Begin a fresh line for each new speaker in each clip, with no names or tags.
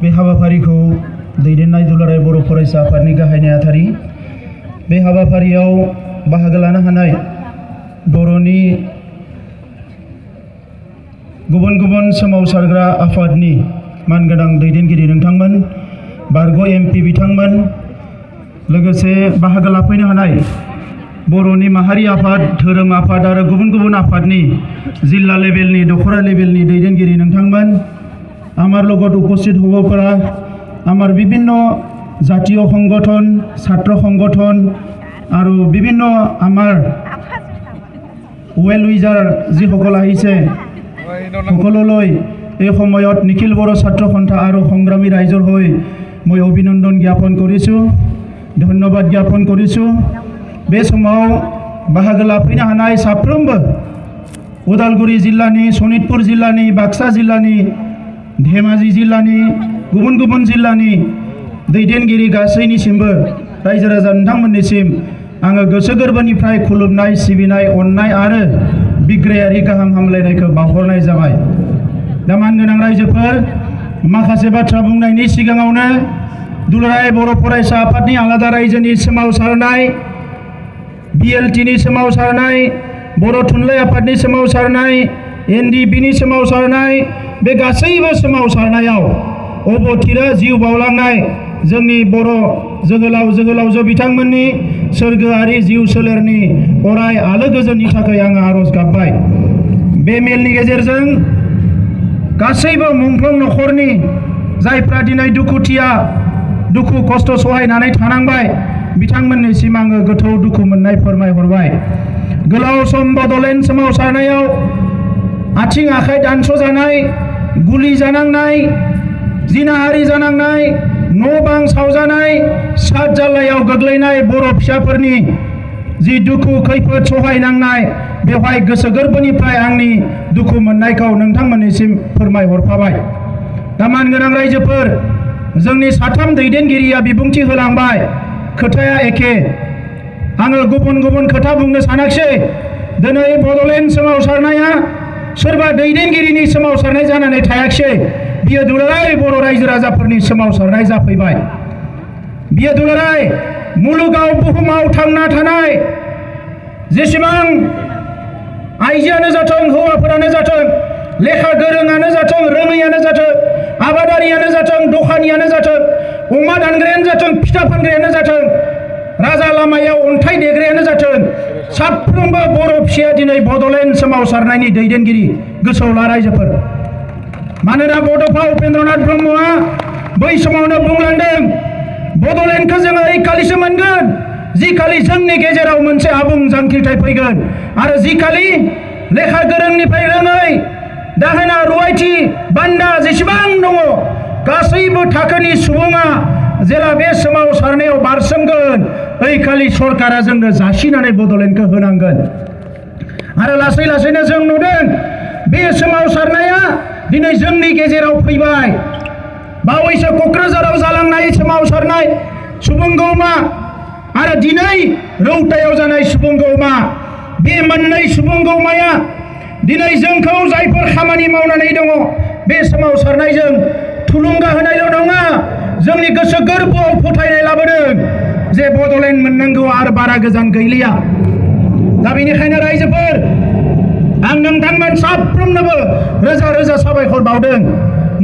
बे हाबाफारिखौ दैदेननाय दुलाराय बर' फरायसा आफादनि गाहाय नेहाथारि बे हाबाफारियाव बाहागो लानो हानाय बर'नि गुबुन गुबुन सोमावसारग्रा आफादनि मानगोनां दैदेनगिरि नोंथांमोन बारग' एमपि बिथांमोन लोगोसे बाहागो लाफैनो हानाय बर'नि माहारि आफाद धोरोम आफाद आरो गुबुन गुबुन आफादनि जिल्ला लेभेलनि दखरा लेभेलनि दैदेनगिरि नोंथांमोन आमार लगत उपस्थित हबफोरा आमार विभिन्न জাতীয় সংগঠন ছাত্র সংগঠন আৰু বিভিন্ন আমাৰ ওয়েল উইজাৰ যিসকল আহিছে সকলোলৈ এই সময়ত নিখিল বড়ো ছাত্ৰ সন্থা আৰু সংগ্ৰামী ৰাইজৰ হৈ মই অভিনন্দন জ্ঞাপন কৰিছোঁ ধন্যবাদ জ্ঞাপন কৰিছোঁ बे समाव बाहागो लाफैनो हानाय साफ्रोमबो उदालगुरि जिल्लानि सनितपुर जिल्लानि बाक्सा जिल्लानि धेमाजि जिल्लानि गुबुन गुबुन जिल्लानि दैदेनगिरि गासैनिसिमबो रायजो राजा नोंथांमोननिसिम आङो गोसो गोरबोनिफ्राय खुलुमनाय सिबिनाय अननाय आरो बिग्रायारि गाहाम हामलायनायखौ बावहरनाय जाबाय दा मानगोनां रायजोफोर माखासे बाथ्रा बुंनायनि सिगाङावनो दुलाराय बर' फरायसा आफादनि आलादा रायजोनि सोमावसारनाय BLTनि सोमावसारनाय बर' थुनलाइ आफादनि सोमावसारनाय NDBनि सोमावसारनाय बे गासैबो सोमावसारनायाव अबथिरा जिउ बावलांनाय जोंनि बर' जोहोलाव जोहोलावजो बिथांमोननि सोरगोआरि जिउ सोलेरनि अराय आलो गोजोननि थाखाय आङो आरज गाबबाय बे मेलनि गेजेरजों गासैबो मुंख्लं नखरनि जायफ्रा दिनै दुखुथिया दुखु खस्थ सहायनानै थानांबाय बिथांमोननिसिम आङो गोथौ दुखु मोननाय फोरमायहरबाय गोलाव सम बड'लेण्ड सोमावसारनायाव आथिं आखाइ दानस'जानाय गुलि जानांनाय जिनाहारि जानांनाय न' बां सावजानाय सात जाल्लायाव गोग्लैनाय बर' फिसाफोरनि जि दुखु खैफोद सहायनांनाय बेवहाय गोसो गोरबोनिफ्राय आंनि दुखु मोननायखौ नोंथांमोननिसिम फोरमायहरफाबाय दा मानगोनां रायजोफोर जोंनि साथाम दैदेनगिरिया बिबुंथि होलांबाय खोथाया एखे आङो गुबुन गुबुन खोथा बुंनो सानाखिसै दिनै बड'लेण्ड सोमावसारनाया सोरबा दैदेनगिरिनि सोमावसारनाय जानानै थायाखिसै बियो दुलाराय बर' रायजो राजाफोरनि सोमावसारनाय जाफैबाय बियो दुलाराय मुलुगाव बुहुमाव थांना थानाय जेसेबां आइजोआनो जाथों हौवाफोरानो जाथों लेखा गोरोङानो जाथों रोङैयानो जाथों आबादारियानो जाथों दखानियानो जाथों अमा दानग्रायानो जाथों फिथा फानग्रायानो जाथों राजा लामायाव अन्थाइ देग्रायानो जाथों साफ्रोमबो बर' फिसाया दिनै बड'लेण्ड सोमावसारनायनि दैदेनगिरि गोसोआव ला रायजोफोर मानोना बड'फा उपेन्द्रनाथ ब्रह्मआ बै समावनो बुंलांदों बड'लेण्डखौ जोङो ओइखालिसो मोनगोन जिखालि जोंनि गेजेराव मोनसे आबुं जांख्रिथाय फैगोन आरो जिखालि लेखा गोरोंनिफ्राय रोङै दाहोना रुवाथि बान्दा जेसेबां दङ गासैबो थाखोनि सुबुङा जेला बे सोमावसारनायाव बारसोमगोन ओइखालि सरकारा जोंनो जासिनानै बड'लेण्डखौ होनांगोन आरो लासै लासैनो जों नुदों बे सोमावसारनाया दिनै जोंनि गेजेराव फैबाय बावैसो क'क्राझाराव जालांनाय सोमावसारनाय सुबुंगौमा आरो दिनै रौतायाव जानाय सुबुंगौमा बे मोननै सुबुंगौमाया दिनै जोंखौ जायफोर खामानि मावनानै दङ बे सोमावसारनायजों थुलुंगा होनायल' नङा जोंनि गोसो गोरबोआव फोथायनाय लाबोदों जे बड'लेण्ड मोननांगौ आरो बारा गोजान गैलिया दा बेनिखायनो रायजोफोर आं नोंथांमोन साफ्रोमनोबो रोजा रोजा साबायखर बावदों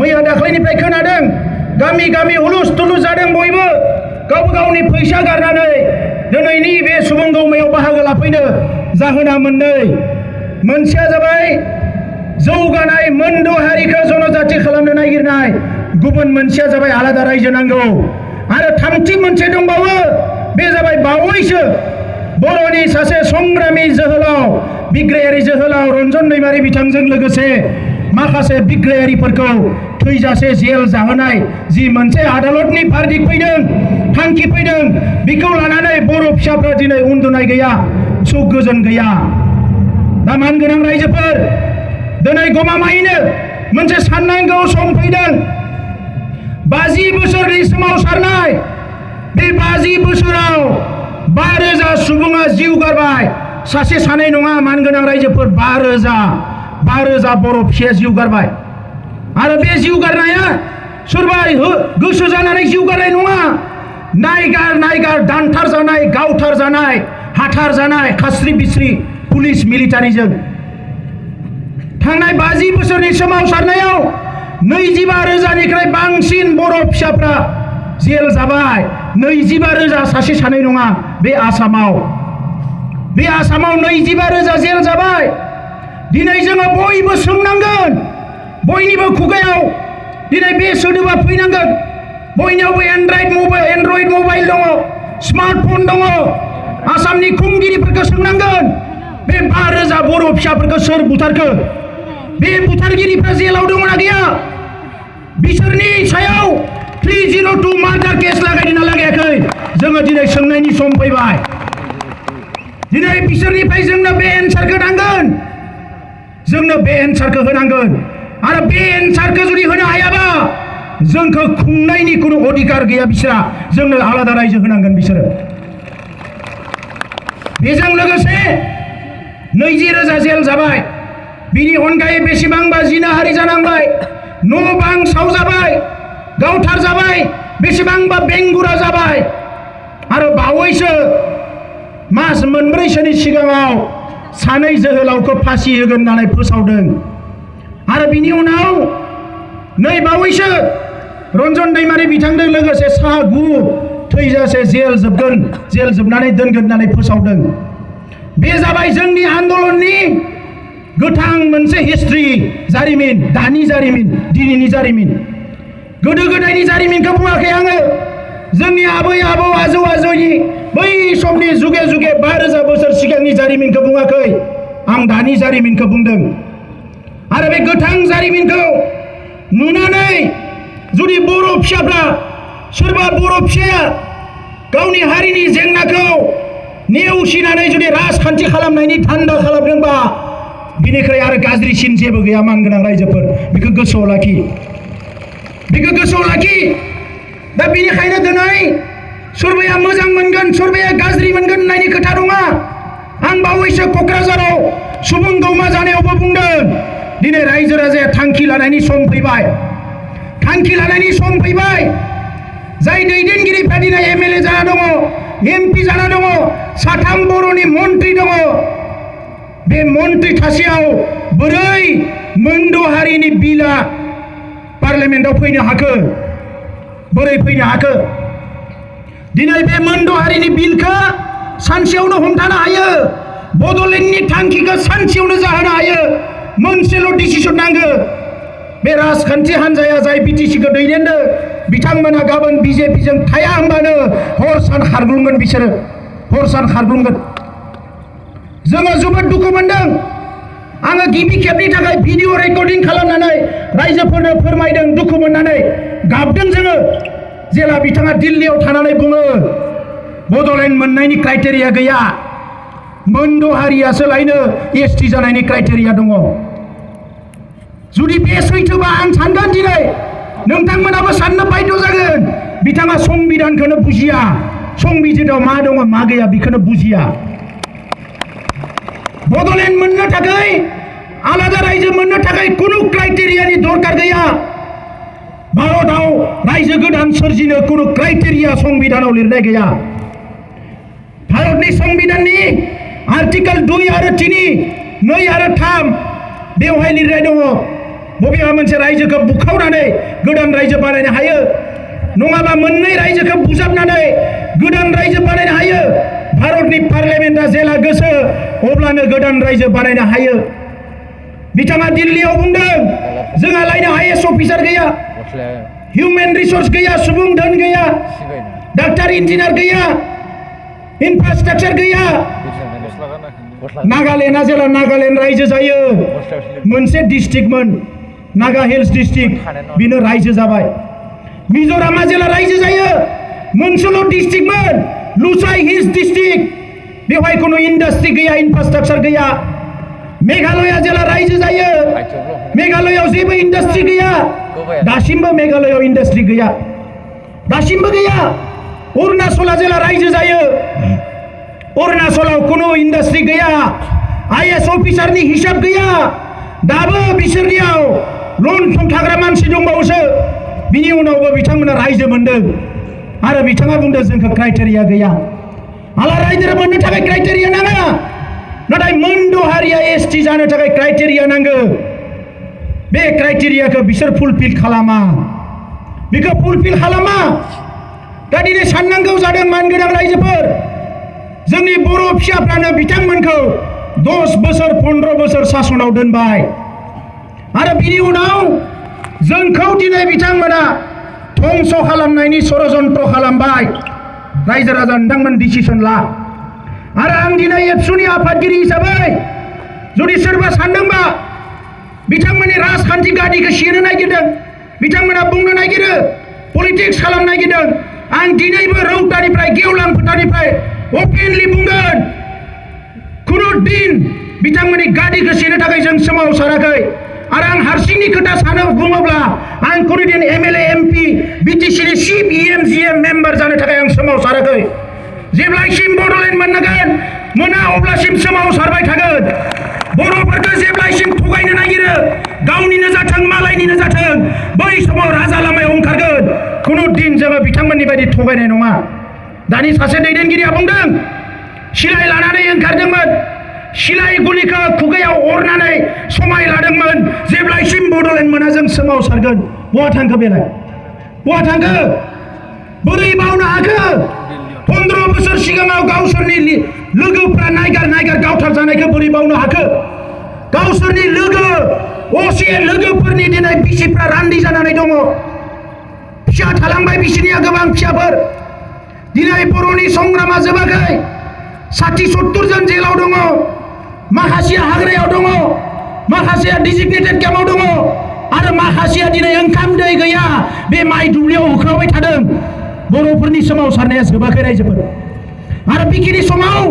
मैया दाख्लैनिफ्राय खोनादों गामि गामि हुलुस थुलुस जादों बयबो गाव गावनि फैसा गारनानै दिनैनि बे सुबुंगौमायाव बाहागो लाफैनो जाहोना मोननै मोनसेया जाबाय जौगानाय मोनद' हारिखौ जनजाति खालामनो नागिरनाय गुबुन मोनसेया जाबाय आलादा रायजो नांगौ आरो थामथि मोनसे दंबावो बे जाबाय बावैसो बर'नि सासे संग्रामि जोहोलाव बिग्रायारि जोहोलाव रन्जन दैमारि बिथांजों लोगोसे माखासे बिग्रायारिफोरखौ थैजासे जेल जाहोनाय जि मोनसे आदालतनि भार्डिक्ट फैदों थांखि फैदों बेखौ लानानै बर' फिसाफ्रा दिनै उन्दुनाय गैया सुख गोजोन गैया दा मानगोनां रायजोफोर दिनै गमामायैनो मोनसे साननांगौ सम फैदों 50 बोसोरनि सोमावसारनाय बे 50 बोसोराव 5000 सुबुङा जिउ गारबाय सासे सानै नङा मानगोनां रायजोफोर 5000 बर' फिसाया जिउ गारबाय आरो बे जिउ गारनाया सोरबा गोसो जानानै जिउ गारनाय नङा नायगार दानथार जानाय गावथार जानाय हाथार जानाय खास्रि बिस्रि पुलिस मिलिटारिजों थांनाय 50 बोसोरनि सोमावसारनायाव 25,000निफ्राय बांसिन बर' फिसाफ्रा जेल जाबाय 25,000 सासे सानै नङा बे आसामाव 25,000 जेल जाबाय दिनै जोङो बयबो सोंनांगोन बयनिबो खुगायाव दिनै बे सोदोबा फैनांगोन बयनियावबो एन्ड्रइड मबाइल दङ स्मार्टफन दङ आसामनि खुंगिरिफोरखौ सोंनांगोन बे 5,000 बर' फिसाफोरखौ सोर बुथारखो बे बुथारगिरिफ्रा जेलाव दङना गैया बिसोरनि सायाव 302 मार्डार केस लागायदोंना लागायाखै जोङो दिनै सोंनायनि सम फैबाय दिनै बिसोरनिफ्राय जोंनो बे एन्सारखौ नांगोन जोंनो बे एन्सारखौ होनांगोन आरो बे एन्सारखौ जुदि होनो हायाबा जोंखौ खुंनायनि कुनु अधिकार गैया बिसोरा जोंनो आलादा रायजो होनांगोन बिसोरो बेजों लोगोसे 20,000 जेल जाबाय बिनि अनगायै बेसेबांबा जिनाहारि जानांबाय न' बां सावजाबाय गावथार जाबाय बेसेबांबा बेंगुरा जाबाय आरो बावैसो मास मोनब्रैसोनि सिगाङाव सानै जोहोलावखौ फासि होगोन होननानै फोसावदों आरो बिनि उनाव नै बावैसो रन्जन दैमारि बिथांजों लोगोसे सा 9 थैजासे जेल जोबनानै दोनगोन होननानै फोसावदों बे जाबाय जोंनि आन्दोलननि गोथां मोनसे हिस्ट्रि जारिमिन दानि जारिमिन दिनैनि जारिमिन गोदो गोदायनि जारिमिनखौ बुङाखै आङो जोंनि आबै आबौ आजौ आजौनि बै समनि जुगे 5,000 बोसोर सिगांनि जारिमिनखौ बुङाखै आं दानि जारिमिनखौ बुंदों आरो बे गोथां जारिमिनखौ नुनानै जुदि बर' फिसाफ्रा सोरबा बर' फिसाया गावनि हारिनि जेंनाखौ नेवसिनानै जुदि राजखान्थि खालामनायनि धान्दा खालामदोंबा बिनिख्रुइ आरो गाज्रिसिन जेबो गैया मानगोनां रायजोफोर बेखौ गोसोआव लाखि दा बेनिखायनो दिनै सोरबाया मोजां मोनगोन सोरबाया गाज्रि मोनगोन होननायनि खोथा नङा आं बावैसो क'क्राझाराव सुबुं गौमा जानायावबो बुंदों दिनै रायजो राजाया थांखि लानायनि सम फैबाय जाय दैदेनगिरिफ्रा दिनै MLA जाना दङ MP जाना दङ 3 बर'नि मन्त्रि दङ बे मन्त्रि थासेयाव बोरै मोनद' हारिनि बिला पार्लियामेन्टआव फैनो हाखो बोरै फैनो हाखो दिनै बे मोनद' हारिनि बिलखौ सानसेयावनो हमथानो हायो बड'लेण्डनि थांखिखौ सानसेयावनो जाहोनो हायो मोनसेल' डिसिसन नांगौ बे राजखान्थि हान्जाया जाय BTCखौ दैदेनदों बिथांमोना गाबोन BJPजों थाया होनबानो हर सान खारग्लुंगोन बिसोरो हर सान खारग्लुंगोन जोङो जोबोद दुखु मोनदों आङो गिबि खेबनि थाखाय भिडिअ रेकर्डिं खालामनानै रायजोफोरनो फोरमायदों दुखु मोननानै गाबदों जोङो जेला बिथाङा दिल्लीयाव थानानै बुङो बड'लेण्ड मोननायनि क्राइटेरिया गैया मोनद' हारियासो लायनो ST जानायनि क्राइटेरिया दङ जुदि बे सैथोबा आं सानगोन दिनै नोंथांमोनाबो साननो बायद' जागोन बिथाङा संबिधानखौनो बुजिया संबिजिताव मा दङ मा गैया बेखौनो बुजिया बड'लेण्ड मोननो थाखाय आलादा रायजो मोननो थाखाय कुनु क्राइटेरियानि दरकार गैया भारतआव रायजो गोदान सोरजिनो कुनु क्राइटेरिया संबिधानाव लिरनाय गैया भारतनि संबिधाननि आर्टिकल 2 आरो 3 2 आरो 3 बेवहाय लिरनाय दङ बबेबा मोनसे रायजोखौ बुखावनानै गोदान रायजो बानायनो हायो नङाबा मोननै रायजोखौ बुजाबनानै गोदान रायजो बानायनो हायो भारतनि पार्लियामेन्टआ जेला गोसो अब्लानो गोदान रायजो बानायनो हायो बिथाङा दिल्लीयाव बुंदों जोंहा लायनो IAS अफिसार गैया हिउमेन रिसोर्स गैया सुबुं धोन गैया डाक्टार इन्जिनियार गैया इनफ्रास्ट्राक्चार गैया नागालेण्डआ जेला नागालेण्ड रायजो जायो मोनसे डिस्ट्रिक्टमोन नागा हिल्स डिस्ट्रिक्ट बिनो रायजो जाबाय मिजोरामा जेला रायजो जायो मोनसेल' डिस्ट्रिक्टमोन लुसाइ हिल्स डिस्ट्रिक्ट बेवहाय कोनो इन्डास्ट्रि गैया इनफ्रास्ट्राक्चार गैया मेघालया जेला रायजो जायो मेघालयाव जेबो इन्डास्ट्रि गैया दासिमबो मेघालयाव इन्डास्ट्रि गैया दासिमबो गैया अरुणाचला जेला रायजो जायो अरुणाचलाव कोनो इन्डास्ट्रि गैया IAS अफिसारनि हिसाब गैया दाबो बिसोरनियाव लन थाग्रा मानसि दंबावोसो बिनि उनावबो बिथांमोना रायजो मोनदों आरो बिथाङा बुंदों जोंखौ क्राइटेरिया गैया आला रायजो मोननो थाखाय क्राइटेरिया नाङा नाथाय मोनद' हारिया एसटि जानो थाखाय क्राइटेरिया नांगौ बे क्राइटेरियाखौ बिसोर फुलफिल खालामा बेखौ फुलफिल खालामा दा दिनै साननांगौ जादों मानगोनां रायजोफोर जोंनि बर' फिसाफ्रानो बिथांमोनखौ 10 बोसोर 15 बोसोर सासनाव दोनबाय आरो बिनि उनाव जोंखौ दिनै बिथांमोना धंस खालामनायनि षड़यन्त्र खालामबाय रायजो राजा नोंथांमोन डिसिसन ला आरो आं दिनै एबसुनि आफादगिरि हिसाबै जुदि सोरबा सानदोंबा बिथांमोननि राजखान्थि गादिखौ सेनो नागिरदों बिथांमोना बुंनो नागिरो पलिटिक्स खालामनो नागिरदों आं दिनैबो रौतानिफ्राय गेवलां फोथारनिफ्राय अपेनलि बुंगोन खुनु दिन बिथांमोननि गादिखौ सेनो थाखाय जों सोमावसाराखै आरो आं हारसिंनि खोथा सानो बुङोब्ला आं खुनु दिन एमएलए एमपि बिटिसिनि चिफ इएमजिएम मेम्बार जानो थाखाय आं सोमावसाराखै जेब्लासिम बड'लेण्ड मोना अब्लासिम सोमावसारबाय थागोन बर'फोरखौ जेब्लासिम थगायनो नागिरो गावनिनो जाथों मालायनिनो जाथों बै समाव राजा लामायाव ओंखारगोन खुनु दिन जोङो बिथांमोननि बायदि थगायनाय नङा दानि सासे दैदेनगिरिया बुंदों सिलाइ लानानै ओंखारदोंमोन सिलाइ गुलिखौ खुगायाव अरनानै समाय लादोंमोन जेब्लासिम बड'लेण्ड मोना जों सोमावसारगोन बहा थांखो बेलाय बहा थांखो बोरै बावनो हाखो 15 बोसोर सिगाङाव गावसोरनि लोगोफ्रा नायगार गावथार जानायखौ बोरै बावनो हाखो गावसोरनि लोगो असे लोगोफोरनि दिनै बिसिफ्रा रान्दि जानानै दङ फिसा थालांबाय बिसिनिया गोबां फिसाफोर दिनै बर'नि संग्रामा जोबाखै 60-70 जन जेलाव दङ माखासेया हाग्रायाव दङ माखासेया डिजिगनेटेड केम्पआव दङ आरो माखासेया दिनै ओंखाम दै गैया बे माइ दुब्लियाव होख्रावबाय थादों बर'फोरनि सोमावसारनाया जोबाखै रायजोफोर आरो बिखिनि समाव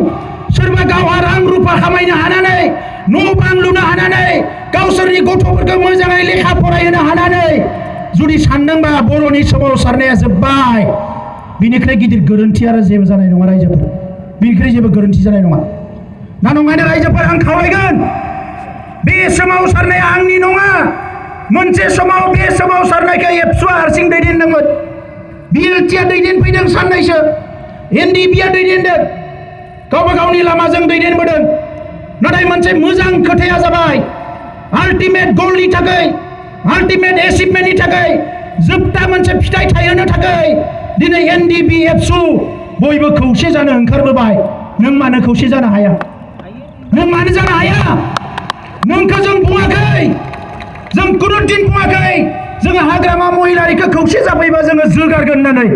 सोरबा गावहा रां रुपा खामायनो हानानै न' बां लुनो हानानै गावसोरनि गथ'फोरखौ मोजाङै लेखा फरायहोनो हानानै जुदि सानदोंबा बर'नि सोमावसारनाया जोब्बाय बिनिख्रुइ गिदिर गोरोन्थि आरो जेबो जानाय नङा रायजोफोर बिनिख्रुइ जेबो गोरोन्थि जानाय नङा ना नङानो रायजोफोर आं खावलायगोन बे सोमावसारनाया आंनि नङा मोनसे समाव बे सोमावसारनायखौ एबसुआ हारसिं दैदेनदोंमोन बिएलटिआ दैदेनफैदों साननैसो एनडिपिआ दैदेनदों गावबा गावनि लामाजों दैदेनबोदों नाथाय मोनसे मोजां खोथाया जाबाय आल्टिमेट गलनि थाखाय आल्टिमेट एचिभमेन्टनि थाखाय जोबथा मोनसे फिथाइ थायहोनो थाखाय दिनै एनडिपि एबसु बयबो खौसे जानो ओंखारबोबाय नों मानो खौसे जानो हाया नों मानो जानो हाया नोंखौ जों बुङाखै जों खुनु दिन बुङाखै जोङो हाग्रामा महिलारिखौ खौसे जाफैबा जोङो जोगारगोन होननानै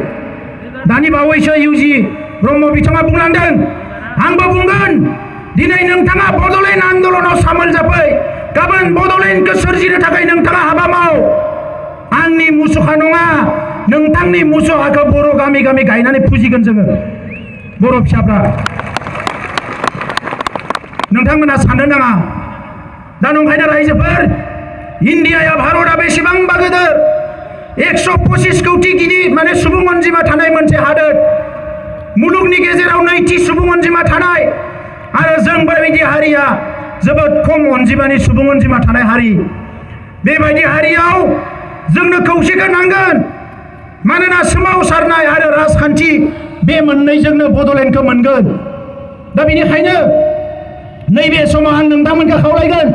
दानि बावैसो इउजि ब्रह्म बिथाङा बुंलांदों आंबो बुंगोन दिनै नोंथाङा बड'लेण्ड आन्दलनाव सामोल जाफै गाबोन बड'लेण्डखौ सोरजिनो थाखाय नोंथाङा हाबा माव आंनि मुसुखा नङा नोंथांनि मुसुखाखौ बर' गामि गामि गायनानै फुजिगोन जोङो बर' फिसाफ्रा नोंथांमोना साननो नाङा दा नंखायनो रायजोफोर इन्डियाया भारतआ बेसेबांबा गिदिर 125 कौटि गिदिर माने सुबुं अनजिमा थानाय मोनसे हादोर मुलुगनि गेजेराव नैथि सुबुं अनजिमा थानाय आरो जों बेबायदि हारिया जोबोद खम अनजिमानि सुबुं अनजिमा थानाय हारि बेबायदि हारियाव जोंनो खौसेखौ नांगोन मानोना सोमावसारनाय आरो राजखान्थि बे मोननैजोंनो बड'लेण्डखौ मोनगोन दा बेनिखायनो नैबे समाव आं नोंथांमोनखौ खावलायगोन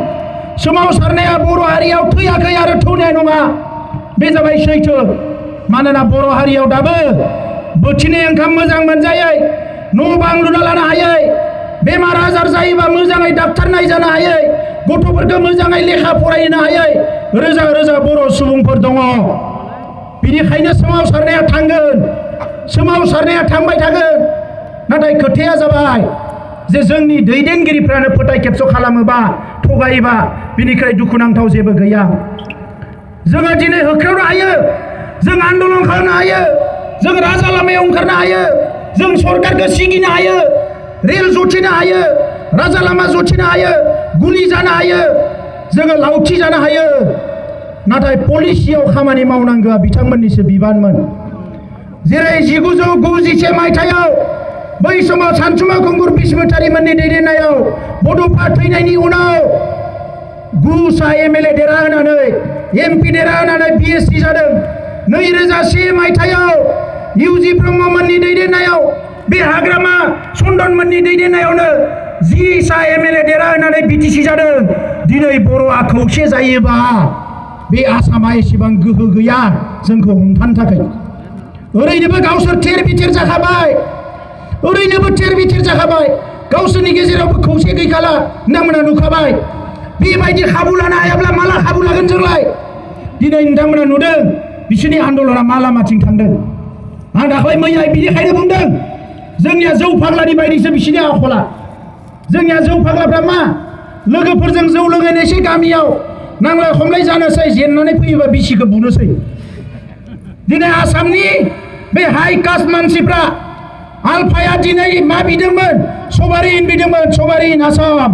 सोमावसारनाया बर' हारियाव थैयाखै आरो थौनाय नङा बे जाबाय सैथो मानोना बर' हारियाव दाबो बोथिनै ओंखाम मोजां मोनजायै न' बां लुना लानो हायै बेमार आजार जायोबा मोजाङै डाक्टार नायजानो हायै गथ'फोरखौ मोजाङै लेखा फरायहोनो हायै रोजा रोजा बर' सुबुंफोर दङ बेनिखायनो सोमावसारनाया थांगोन सोमावसारनाया थांबाय थागोन नाथाय खोथाया जाबाय जे जोंनि दैदेनगिरिफ्रानो फोथाय खेबस' खालामोबा थगायोबा बिनिख्रुइ दुखुनांथाव जेबो गैया जोङो दिनै होख्रावनो हायो जों आन्दलन खालामनो हायो जों राजा लामायाव ओंखारनो हायो जों सरकारखौ सिगिनो हायो रेल जथिनो हायो राजा लामा जथिनो हायो गुलि जानो हायो जोङो लावथि जानो हायो नाथाय पलिसियाव खामानि मावनांगौआ बिथांमोननिसो बिबानमोन जेरै 1991 मायथाइयाव बै समाव सानसुमा खुंगुर बिस्मुतारिमोननि दैदेननायाव बड'फा थैनायनि उनाव 9 सा एमएलए देरहा होनानै एमपि देरहा होनानै बिएससि जादों 2001 मायथाइयाव इउजि ब्रह्ममोननि दैदेननायाव बे हाग्रामा चन्दनमोननि दैदेननायावनो 10 सा एमएलए देरा होनानै बिटिसि जादों। दिनै बर'आ खौसे जायोबा बे आसामा एसेबां गोहो गैया जोंखौ हमथानो थाखाय। ओरैनोबो गावसोर थेर बिथेर जाखाबाय, ओरैनोबो थेर बिथेर जाखाबाय, गावसोरनि गेजेरावबो खौसे गैखाला नोंथांमोना नुखाबाय। बेबायदि खाबु लानो हायाब्ला माला खाबु लागोन जोंलाय? दिनै नोंथांमोना नुदों बिसोरनि आन्दलना मा लामाथिं थांदों। आं दाख्लै मैया बिनिखायनो बुंदों जोंनिया जौ फाग्लानि बायदिसो बिसोरनि आखला। जोंनिया जौ फाग्लाफ्रा मा लोगोफोरजों जौ लोंहैनोसै, गामियाव नांलाय खमलाय जानोसै, जेननानै फैयोबा बिसिखौ बुनोसै। दिनै आसामनि बे हाइ कास्ट मानसिफ्रा आलफाया दिनै मा बिदोंमोन? सभारिन बिदोंमोन, सभारिन आसाम।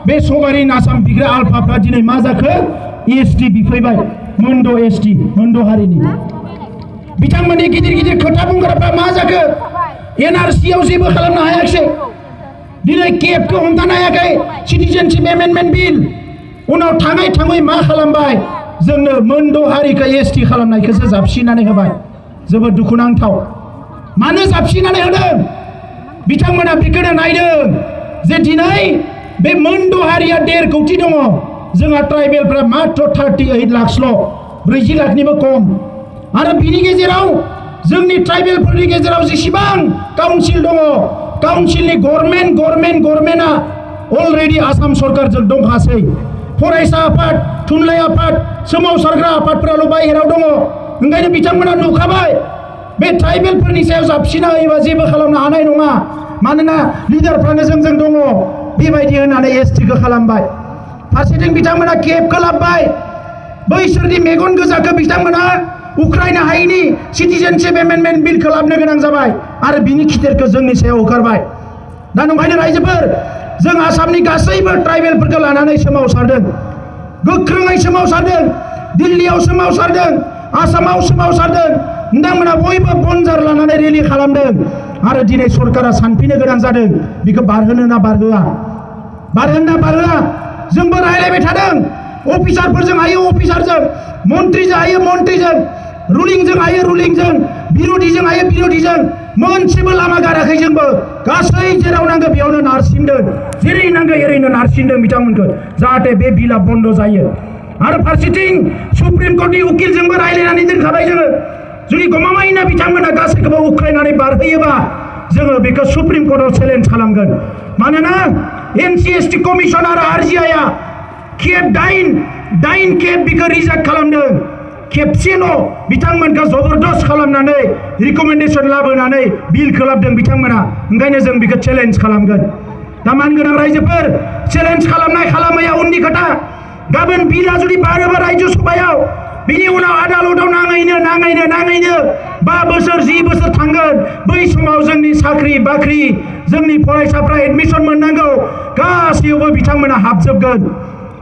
बे सभारिन आसाम बिग्रा आलफाफ्रा दिनै मा जाखो? एसटि बिफैबाय, मोनद' एसटि, मोनद' हारिनि। बिथांमोननि गिदिर गिदिर खोथा बुंग्राफ्रा मा जाखो? एनआरसियाव जेबो खालामनो हायाखै। दिनै केबखौ हमथानो हायाखै, सिटिजेनशिप एमेन्डमेन्ट बिल। उनाव थाङै थाङै मा खालामबाय? जोंनो मोनद' हारिखौ एसटि खालामनायखौसो जाबसिनानै होबाय। जोबोद दुखुनांथाव। मानो जाबसिनानै होदों? बिथांमोना बेखौनो नायदों जे दिनै बे मोनद' हारिया 1.5 कौटि दङ, जोंहा ट्राइबेलफ्रा मात्र 38 लाखसल', 40 लाखनिबो खम। आरो बिनि गेजेराव जोंनि ट्राइबेलफोरनि गेजेराव जेसेबां काउन्सिल दङ, काउन्सिलनि गभर्नमेन्टआ अलरेडि आसाम सरकारजों दंखासै। फरायसा आफाद, थुनलाइ आफाद, सोमावसारग्रा आफादफोराल' बाहेराव दङ। ओंखायनो बिथांमोना नुखाबाय बे ट्राइबेलफोरनि सायाव जाबसिना होयोबा जेबो खालामनो हानाय नङा, मानोना लिडारफ्रानो जोंजों दङ। बेबायदि होननानै एसटिखौ खालामबाय। फारसेथिं बिथांमोना केबखौ लाबबाय। बैसोरनि मेगन गोजाखौ बिथांमोना उख्रायनो हायैनि सिटिजेनशिप एमेन्डमेन्ट बिलखौ लाबनो गोनां जाबाय आरो बिनि खिथेरखौ जोंनि सायाव होखारबाय। दा नंखायनो रायजोफोर, जों आसामनि गासैबो ट्राइबेलफोरखौ लानानै सोमावसारदों, गोख्रोङै सोमावसारदों। दिल्लीयाव सोमावसारदों, आसामाव सोमावसारदों। नोंथांमोना बयबो बनजार लानानै रेलि खालामदों आरो दिनै सरकारा सानफिननो गोनां जादों बेखौ बारहोनो ना बारहोआ, बारहोनो ना बारहोआ। जोंबो रायलायबाय थादों, अफिसारफोरजों हायो अफिसारजों, मन्त्रिजों हायो मन्त्रिजों, रुलिंजों हायो रुलिंजों, बिरोधिजों हायो बिरोधिजों। मोनसेबो लामा गाराखै जोंबो। गासै जेराव नांगौ बेयावनो नारसिनदों, जेरै नांगौ एरैनो नारसिनदों बिथांमोनखौ, जाहाथे बे बिला बन्द जायो। आरो फारसेथिं सुप्रिम कर्टनि उकिलजोंबो रायलायनानै दोनखाबाय जोङो। जुदि गमामायैनो बिथांमोना गासैखौबो उख्रायनानै बारहोयोबा जोङो बेखौ सुप्रिम कर्टआव चेलेन्ज खालामगोन। मानोना एनसिएसटि कमिसन आरो आरजिआइआ खेब 8 खेब बेखौ रिजेक्ट खालामदों। खेबसेल' बिथांमोनखौ जबरदस्त खालामनानै रिकमेन्डेसन लाबोनानै बिलखौ लाबोदों बिथांमोना। ओंखायनो जों बेखौ चेलेन्ज खालामगोन। दा मानगोनां रायजोफोर, चेलेन्ज खालामनाय खालामैया उननि खोथा। गाबोन बिला जुदि बारोबा रायजो सभायाव, बिनि उनाव आदालताव नाङैनो 5 बोसोर 10 बोसोर थांगोन। बै समाव जोंनि साख्रि बाख्रि, जोंनि फरायसाफ्रा एडमिसन मोननांगौ, गासैयावबो बिथांमोना हाबजोबगोन।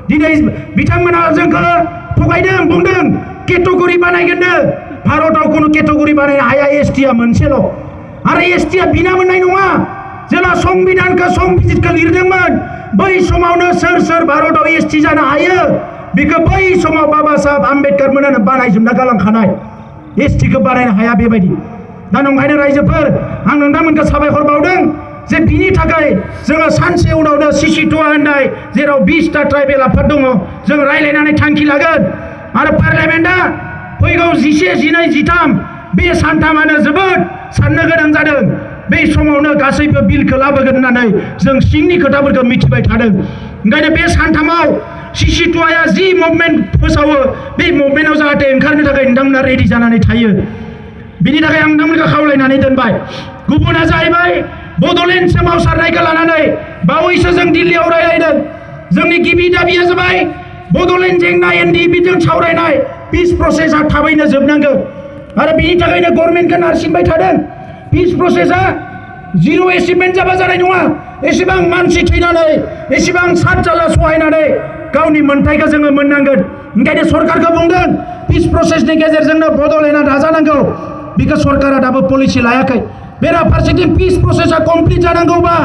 दिनै बिथांमोना जोंखौ थगायदों, बुंदों केटेगरि बानायगोननो। भारताव खुनु केटेगरि बानायनो हाया, एसटिआ मोनसेल'। आरो एसटिआ बिना मोननाय नङा। जेला संबिधानखौ संबिजितखौ लिरदोंमोन, बै समावनो सोर भारताव एसटि जानो हायो बेखौ बै समाव बाबा साहेब आम्बेडकार मोनानो बानायजोबना गालांखानाय। एसटिखौ बानायनो हाया बेबायदि। दा नंखायनो रायजोफोर, आं नोंथांमोनखौ साबायखर बावदों जे बिनि थाखाय जोङो सानसे उनावनो सिसिटुआ होननाय जेराव 20टा ट्राइबेल आफाद दङ, जों रायलायनानै थांखि लागोन। आरो पार्लियामेन्टआ फैगौ 11, 12, 13 बे सानथामानो जोबोद साननो गोनां जादों। बे समावनो गासैबो बिलखौ लाबोगोन होननानै जों सिंनि खोथाफोरखौ मिथिबाय थादों। ओंखायनो बे सानथामाव सिसिटुआया जि मुभमेन्ट फोसावो, बे मुभमेन्टआव जाहाथे ओंखारनो थाखाय नोंथांमोना रेडि जानानै थायो। बिनि थाखाय आं नोंथांमोनखौ खावलायनानै दोनबाय। गुबुना जाहैबाय बड'लेण्ड सोमावसारनायखौ लानानै बावैसो जों दिल्लीयाव रायलायदों। जोंनि गिबि दाबिया जाबाय बड'लेण्ड जेंना एनडिएफबिजों सावरायनाय पिस प्रसेसआ थाबैनो जोबनांगौ। आरो बिनि थाखायनो गभर्नमेन्टखौ नारसिनबाय थादों। पिस प्रसेसआ जिर' एचिभमेन्ट जाबा जानाय नङा। एसेबां मानसि थैनानै, एसेबां सात जाल्ला सहायनानै गावनि मोन्थाइखौ जोङो मोननांगोन। ओंखायनो सरकारखौ बुंदों पिस प्रसेसनि गेजेरजोंनो बड'लेण्डआ दाजानांगौ। बेखौ सरकारा दाबो पलिसि लायाखै। बेराफारसेथिं पिस प्रसेसआ कमप्लिट जानांगौबा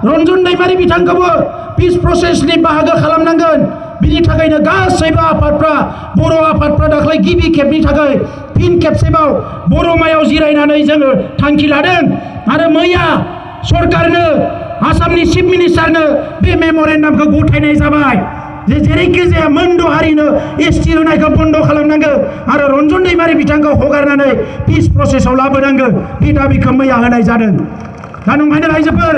रन्जन दैमारि बिथांखौबो पिस प्रसेसनि बाहागो खालामनांगोन। बिनि थाखायनो गासैबो आफादफ्रा बर' आफादफ्रा दाख्लै गिबि खेबनि थाखाय फिन खेबसेबाव बर'मायाव जिरायनानै जोङो थांखि लादों आरो मैया सरकारनो आसामनि चिफ मिनिस्टारनो बे मेम'रेन्डामखौ गथायनाय जाबाय जे जेरैखि जाया मोनद' हारिनो एसटि होनायखौ बन्द' खालामनांगौ आरो रन्जन दैमारि बिथांखौ हगारनानै पिस प्रसेसआव लाबोनांगौ बे दाबिखौ मैया होनाय जादों। दा नंखायनो रायजोफोर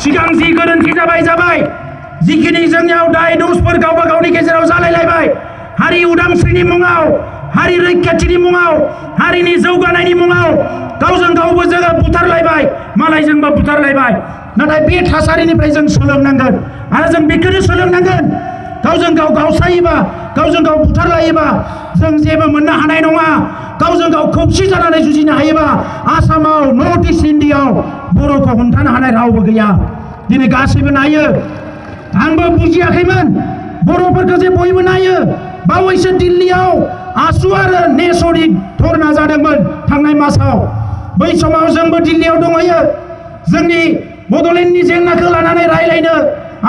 सिगां जि गोरोन्थि जाबाय जिखिनि जोंनियाव दाय दसफोर गावबा गावनि गेजेराव जालायलायबाय हारि उदांस्रिनि मुङाव हारि रैखाथिनि मुङाव हारिनि जौगानायनि मुङाव गावजों गावबो जोङो बुथारलायबाय मालायजोंबो बुथारलायबाय नाथाय बे थासारिनिफ्राय जों सोलोंनांगोन आरो जों बेखौनो सोलोंनांगोन गावजों गाव गावसायोबा गावजों गाव बुथारलायोबा जों जेबो मोननो हानाय नङा गावजों गाव खौसे जानानै जुजिनो हायोबा आसामाव नर्थ इस्ट इन्डियायाव बर'खौ हमथानो हानाय रावबो गैया दिनै गासैबो नायो आंबो बुजियाखैमोन बर'फोरखौ जे बयबो नायो बावैसो दिल्लीयाव आसु आरो नेस'नि धरना जादोंमोन थांनाय मासाव बै समाव जोंबो दिल्लीयाव दंहैयो जोंनि बड'लेण्डनि जेंनाखौ लानानै रायलायनो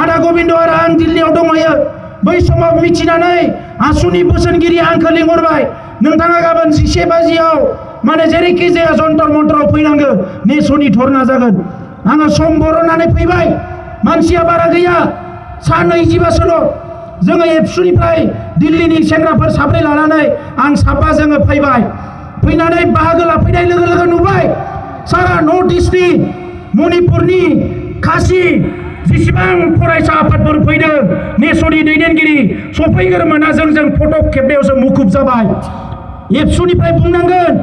आदा गबिन्द आरो आं दिल्लीयाव दंहैयो बै समाव मिथिनानै आसुनि बोसोनगिरि आंखौ लिंहरबाय नोंथाङा गाबोन 11 बाजियाव माने जेरैखि जाया जन्तर मन्तराव फैनांगौ नेस'नि धरना जागोन आङो सम बरननानै फैबाय मानसिया बारा गैया सा 20बासोल' जोङो एबसुनिफ्राय दिल्लीनि सेंग्राफोर साब्रै लानानै आं साबा जोङो फैनानै बाहागो लाफैनाय लोगो लोगो नुबाय सारा नर्थ इस्टनि मणिपुरनि खासि जेसेबां फरायसा आफादफोर फैदों नेस'नि दैदेनगिरि सफैग्रोमोना जों फट' खेबनायावसो मुखुब जाबाय एबसुनिफ्राय बुंनांगोन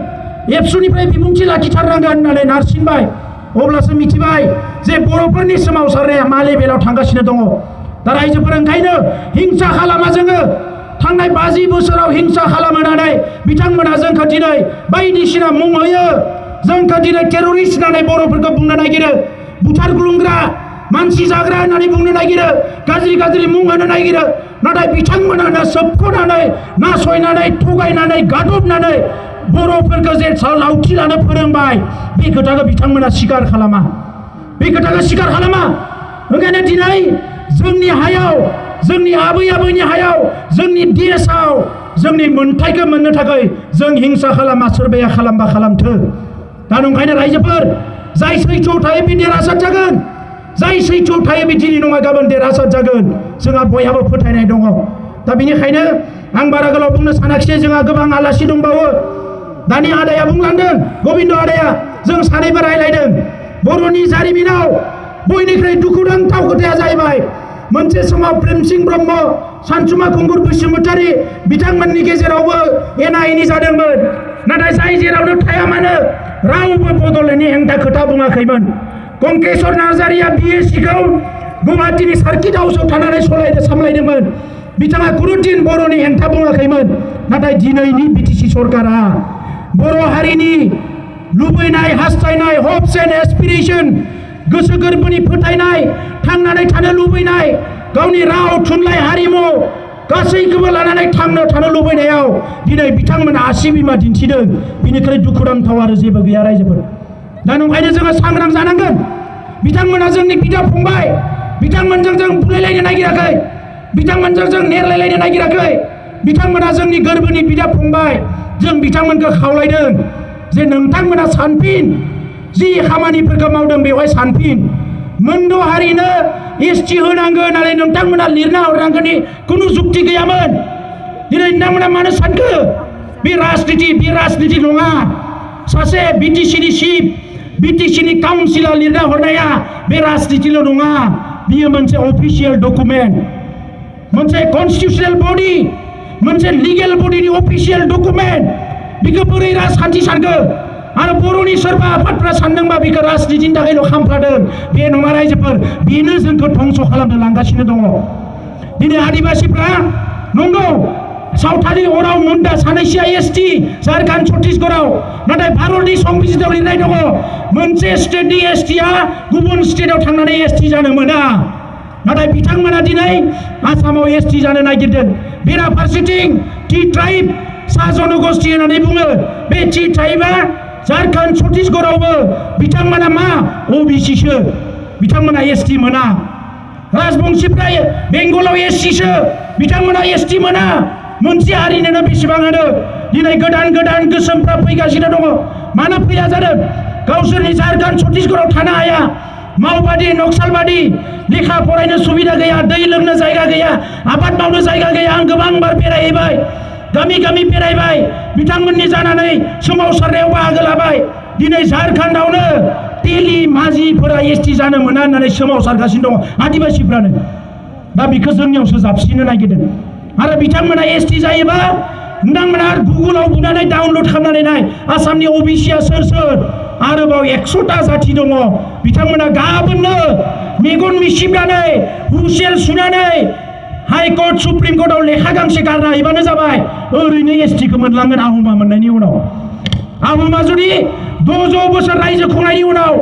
एबसुनिफ्राय बिबुंथि लाखिथारनांगोन होननानै नारसिनबाय अब्लासो मिथिबाय जे बर'फोरनि सोमावसारनाया मा लेभेलाव थांगासिनो दङ दा रायजोफोर ओंखायनो हिंसा खालामा जोङो थांनाय 50 बोसोराव हिंसा खालामनानै बिथांमोना जोंखौ दिनै बायदिसिना मुं होयो जोंखौ दिनै टेररिस्ट होननानै बर'फोरखौ बुंनो नागिरो बुथारग्लुंग्रा मानसि जाग्रा होननानै बुंनो नागिरो गाज्रि मुं होनो नागिरो नाथाय बिथांमोनानो सोबख'नानै नासयनानै थगायनानै गादबनानै बर'फोरखौ जे लावथि लानो फोरोंबाय बे खोथाखौ बिथांमोना स्वीकार खालामा ओंखायनो दिनै जोंनि हायाव जोंनि आबै आबौनि हायाव जोंनि देशआव जोंनि मोन्थाइखौ मोननो थाखाय जों हिंसा खालामा सोरबाया खालामबा खालामथो दा नंखायनो रायजोफोर जाय सैथोआव थायो बे देरहासार जागोन जाय सैथोआव थायो बे दिनै नङा गाबोन देरहासार जागोन जोंहा बयहाबो फोथायनाय दङ दा बेनिखायनो आं बारा गोलाव बुंनो सानाखिसै जोंहा गोबां आलासि दंबावो दानि आदाया बुंलांदों गबिन्द आदाया जों सानैबो रायलायदों बर'नि जारिमिनाव बयनिख्रुइ दुखुनांथाव खोथाया जाहैबाय मोनसे समाव प्रेमसिं ब्रह्म सानसुमा खुंगुर बसुमतारी बिथांमोननि गेजेरावबो एना एनि जादोंमोन नाथाय जाय जेरावनो थाया मानो रावबो बड'लेण्डनि हेंथा खोथा बुङाखैमोन कंकेश्वर नार्जारिया BScखौ गुवाहाटीनि सार्किट हाउसआव थानानै सामलायदोंमोन बिथाङा खुनुदिन बर'नि हेंथा बुङाखैमोन नाथाय दिनैनि BTC सरकारा बर' हारिनि लुबैनाय हास्थायनाय हप्स एन्ड एसपिरेशन गोसो गोरबोनि फोथायनाय थांनानै थानो लुबैनाय गावनि राव थुनलाइ हारिमु गासैखौबो लानानै थानो लुबैनायाव दिनै बिथांमोना आसि बिमा दिन्थिदों बिनिख्रुइ दुखुनांथाव आरो जेबो गैया रायजोफोर दा नंखायनो जोङो सांग्रां जानांगोन बिथांमोना जोंनि बिदा फंबाय बिथांमोनजों जों बुलायलायनो नागिराखै बिथांमोनजों जों नेरलायलायनो नागिराखै बिथांमोना जोंनि गोरबोनि बिदा फंबाय जों बिथांमोनखौ खावलायदों जे नोंथांमोना सानफिन जि खामानिफोरखौ मावदों बेवहाय सानफिन मोनद' हारिनो ST होनांगौ होननानै नोंथांमोना लिरना हरनांगौनि खुनु जुक्ति गैयामोन दिनै नोंथांमोना मानो सानखो बे राजनिति नङा सासे BTCनि चिफ BTCनि काउन्सिला लिरना हरनाया बे राजनितिल' नङा बियो मोनसे अफिसियेल डकुमेन्ट मोनसे कन्स्टिटिउसनेल बडि मोनसे लिगेल बडिनि अफिसियेल डकुमेन्ट बेखौ बोरै राजखान्थि सानखो आरो बर'नि सोरबा आफादफ्रा सानदोंबा बेखौ राजनितिनि थाखायल' खामफ्लादों बे नङा रायजोफोर बेनो जोंखौ धंस खालामनो लांगासिनो दङ दिनै आदिबासिफ्रा नंगौ सावथालि अराव मुन्डा सानैसोआ ST झारखन्ड छत्तीसगढ़आव नाथाय भारतनि संबिजिताव लिरनाय दङ मोनसे स्टेटनि STआ गुबुन स्टेटआव थांनानै ST जानो मोना नाथाय बिथांमोना दिनै आसामाव ST जानो नागिरदों बेराफारसेथिं T ट्राइब सा जनगोष्ठी होननानै बुङो बे T ट्राइबआ झारखन्ड छत्तीसगढ़आवबो बिथांमोना मा OBCसो बिथांमोना ST मोना राजबंशीफ्रा बेंगलाव SCसो बिथांमोना एसटि मोना मोनसे हारिनोनो बेसेबाङानो दिनै गोदान गोदान गोसोमफ्रा फैगासिनो दङ मानो फैया जादों गावसोरनि झारखंड छत्तीसगढ़आव थानो हाया माओवादी नक्सलबादी लेखा फरायनो सुबिदा गैया दै लोंनो जायगा गैया आबाद मावनो जायगा गैया आं गोबां बार बेरायहैबाय गामि गामि बेरायबाय बिथांमोननि जानानै सोमावसारनायाव बाहागो लाबाय दिनै झारखंडआवनो तेली माझिफोरा एसटि जानो मोना होननानै सोमावसारगासिनो दङ आदिबासिफ्रानो दा बेखौ जोंनियावसो जाबसिनो नागिरदों आरो बिथांमोना एसटि जायोबा नोंथांमोना गुगोलाव बुनानै डाउनलड खालामनानै नाय आसामनि ओबिसिआ सोर सोर आरोबाव 100टा जाथि दङ बिथांमोना गाबोननो मेगन मिसिबनानै हुसेल सुनानै हाइकर्ट सुप्रिम कर्टआव लेखा गांसे गारना हैबानो जाबाय ओरैनो एसटिखौ मोनलांगोन आहमा मोननायनि उनाव आहमा जुदि 600 बोसोर रायजो खुंनायनि उनाव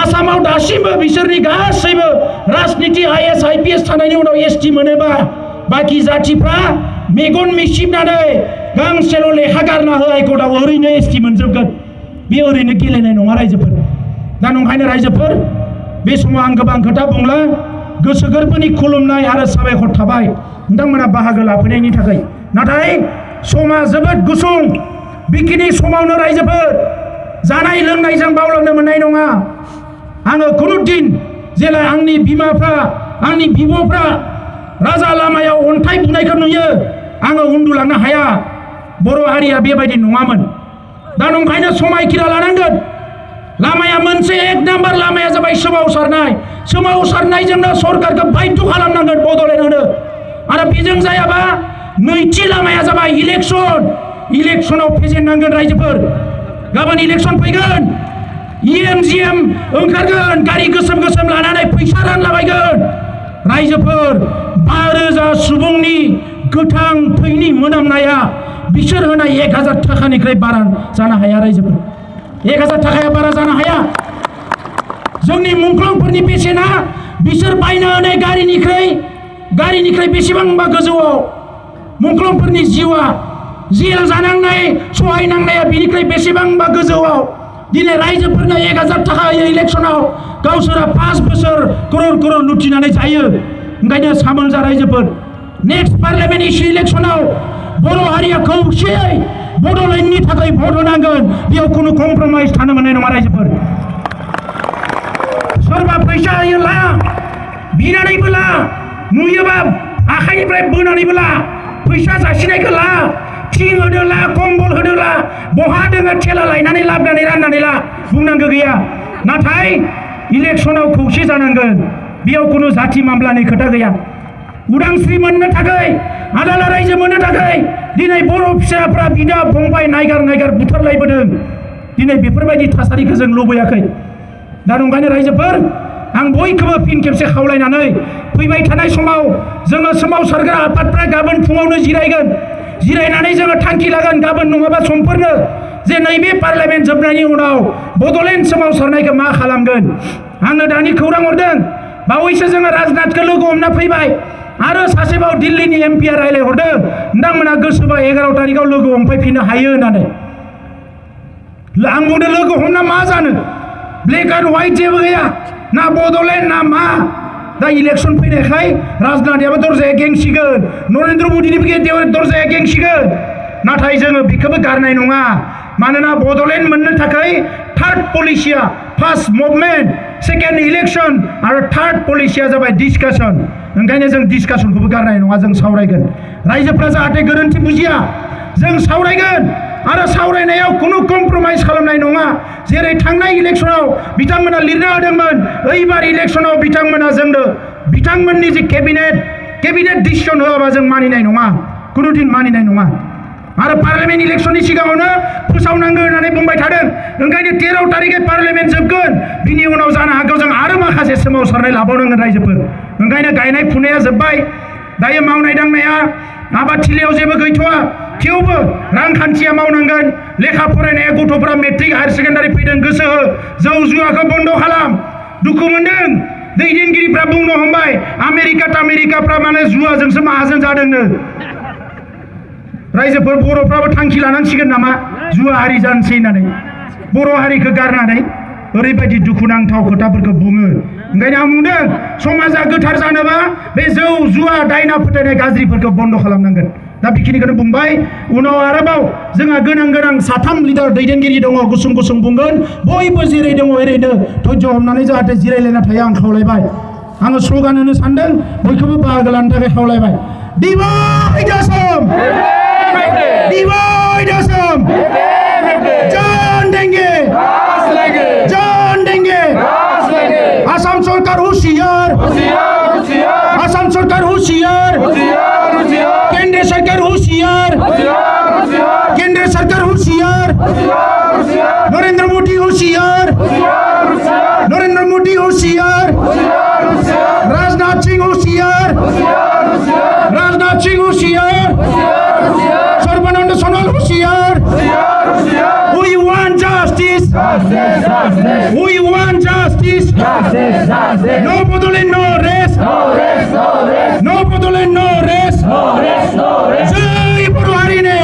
आसामाव दासिमबो बिसोरनि गासैबो राजनीति आईएएस आईपीएस थानायनि उनाव एसटि मोनोबा बाकी जाथिफ्रा मेगन मिसिबनानै गांसेल' लेखा गारना हो हाइकर्टआव ओरैनो एसटि मोनजोबगोन बे ओरैनो गेलेनाय नङा रायजोफोर दा नंखायनो रायजोफोर बे समाव आं गोबां खोथा बुंला गोसो गोरबोनि खुलुमनाय आरो साबायखर थाबाय नोंथांमोना बाहागो लाफैनायनि थाखाय नाथाय समा जोबोद गुसुं बेखिनि समावनो रायजोफोर जानाय लोंनायजों बावलांनो मोननाय नङा आङो खुनु दिन जेला आंनि बिमाफ्रा आंनि बिब'फ्रा राजा लामायाव अन्थाइ बुनायखौ नुयो आङो उन्दुलांनो हाया बर' हारिया बेबायदि नङामोन दा नंखायनो समायखिरा लानांगोन लामाया मोनसे 1 नाम्बार लामाया जाबाय सोमावसारनायजोंनो सरकारखौ बाध्य खालामनांगोन बड'लेण्ड होनो आरो बेजों जायाबा नैथि लामाया जाबाय इलेक्सनाव फेजेननांगोन रायजोफोर गाबोन इलेक्सन फैगोन EMGM ओंखारगोन गारि गोसोम गोसोम लानानै फैसा रानलाबायगोन रायजोफोर 5,000 सुबुंनि गोथां थैनि मोनामनाया बिसोर होनाय 1,000 थाखानिफ्राय बारा जानो हाया रायजोफोर 1,000 थाखाया बारा जानो हाया जोंनि मुंख्लंफोरनि बेसेना बिसोर बायनो होनाय गारिनिख्रुइ बेसेबांबा गोजौआव मुंख्लंफोरनि जिउआ जेल जानांनाय सहायनांनाया बिनिख्रुइ बेसेबांबा गोजौआव दिनै रायजोफोरनो 1,000 थाखा होयो इलेक्सनाव गावसोरा 5 बोसोर करोड़ लुटिनानै जायो ओंखायनो सामोल जा रायजोफोर नेक्स्ट पार्लियामेन्ट इलेक्सनाव बर' हारिया खौसेयै बड'लेण्डनि थाखाय भट होनांगोन बेयाव खुनु कमप्रमाइज थानो मोननाय नङा रायजोफोर सोरबा फैसा होयोला बिनानैबो ला नुयोबा आखाइनिफ्राय बोनानैबो ला फैसा जासिनायखौ ला थिं होदोला कम्बल होदोला बहा दोङो थेला लायनानै लाबोनानै राननानै ला बुंनांगौ गैया नाथाय इलेक्सनाव खौसे जानांगोन बेयाव खुनु जाथि मामलानि खोथा गैया उदांस्रि मोननो थाखाय आदाला रायजो मोननो थाखाय दिनै बर' फिसाफ्रा बिदा फंबाय नायगार बुथारलायबोदों दिनै बेफोरबायदि थासारिखौ जों लुबैयाखै दा नंखायनो रायजोफोर आं बयखौबो फिन खेबसे खावलायनानै फैबाय थानाय समाव जोङो सोमावसारग्रा आफादफ्रा गाबोन फुङावनो जिरायनानै जोङो थांखि लागोन गाबोन नङाबा समफोरनो जे नैबे पार्लियामेन्ट जोबनायनि उनाव बड'लेण्ड सोमावसारनायखौ मा खालामगोन आंनो दानि खौरां हरदों बावैसो जोङो राजनाथखौ लोगो हमना फैबाय आरो सासेबाव दिल्लीनि एमपिआ रायलायहरदों नोंथांमोना गोसोबा 11 तारिखआव लोगो हमफैफिननो हायो होननानै आं बुंदों लोगो हमना मा जानो ब्लेक एन्ड व्हाइट जेबो गैया ना बड'लेण्ड ना मा दा इलेक्सन फैनायखाय राजनाथआबो दरजाया गेंसिगोन नरेन्द्र मोदीनिबो दरजाया गेंसिगोन नाथाय जोङो बेखौबो गारनाय नङा मानोना बड'लेण्ड मोननो थाखाय थार्ड पलिसिया फार्स्ट मुभमेन्ट सेकेन्ड इलेक्सन आरो थार्ड पलिसिया जाबाय डिसकासन ओंखायनो जों डिसकासनखौबो गारनाय नङा जों सावरायगोन रायजोफ्रा जाहाथे गोरोन्थि बुजिया जों सावरायगोन आरो सावरायनायाव खुनु कमप्रमाइज खालामनाय नङा जेरै थांनाय इलेक्सनाव बिथांमोना लिरना होदोंमोन ओइबार इलेक्सनाव बिथांमोना जोंनो बिथांमोननि जे केबिनेट डिसिसन होआबा जों मानिनाय नङा खुनु दिन मानिनाय नङा आरो पार्लियामेन्ट इलेक्सननि सिगाङावनो फोसावनांगौ होननानै बुंबाय थादों ओंखायनो 13 तारिखै पार्लियामेन्ट जोबगोन बिनि उनाव जानो हागौ जों आरो माखासे सोमावसारनाय लाबावनांगोन रायजोफोर ओंखायनो गायनाय फुनाया जोब्बाय दायो मावनाय दांनाया आबादथिलियाव जेबो गैथ'वा थेवबो रांखान्थिया मावनांगोन लेखा फरायनाया गथ'फ्रा मेट्रिक हायार सेकेन्डारि फैदों गोसो हो जौ जुवाखौ बन्द खालाम दुखु मोनदों दैदेनगिरिफ्रा बुंनो हमबाय आमेरिकाफ्रा माने जुवाजोंसो माहाजोन जादोंनो रायजोफोर बर'फ्राबो थांखि लानांसिगोन नामा जुवा हारि जानोसै होननानै बर' हारिखौ गारनानै ओरैबायदि दुखुनांथाव खोथाफोरखौ बुङो ओंखायनो आं बुंदों समाजा गोथार जानोबा बे जौ जुवा दायना फोथायनाय गाज्रिफोरखौ बन्द खालामनांगोन दा बेखिनिखौनो बुंबाय उनाव आरोबाव जोंहा गोनां साथाम लिडार दैदेनगिरि दङ गुसुं गुसुं बुंगोन बयबो जेरै दङ ओरैनो धैर्य हमनानै जाहाथे जिरायलायना थायो आं खावलायबाय आङो स्ल'गान होनो सानदों बयखौबो बाहागो लानो थाखाय खावलायबाय Divide Assam! Divide Assam! जान देंगे जान देंगे आसाम सरकार होशियार आसाम सरकार होशियार केंद्र सरकार होशियार केंद्र सरकार होशियार नरेंद्र मोदी होशियार नरेंद्र मोदी होशियार राजनाथ सिंह होशियार राजनाथ सिंह होशियार सर्बानंद सोनोवाल होशियार We want justice. We want justice. No Bodoland, no rest. No Bodoland, no rest. Jai Boro Harine.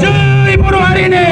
Jai Boro Harine.